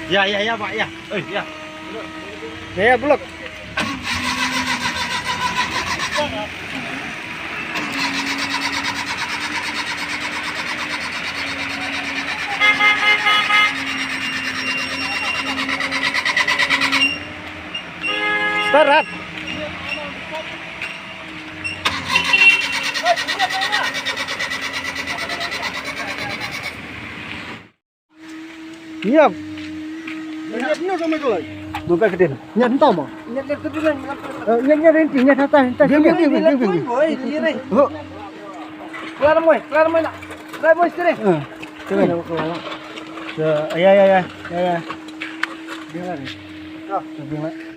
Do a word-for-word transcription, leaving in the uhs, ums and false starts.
Ya, ya, ya, Pak, ya. Eh, ya. Ya, ya, blok. Start. Ngiap. Ngiap, ngiap, ngiap, ngiap. Ngiap, ngiap, ngiap, ngiap, ngiap, ngiap, ngiap, ngiap, ngiap. Biang, biang, biang, biang, biang. Oi, ini, ini. Ho. Keluar, Moy, keluar, Moy, nak. Keluar, Moy, sini. Eh, sini. Keluar, keluar. Ya, ya, ya, ya, ya. Biang, biang. Ya. Biang, biang.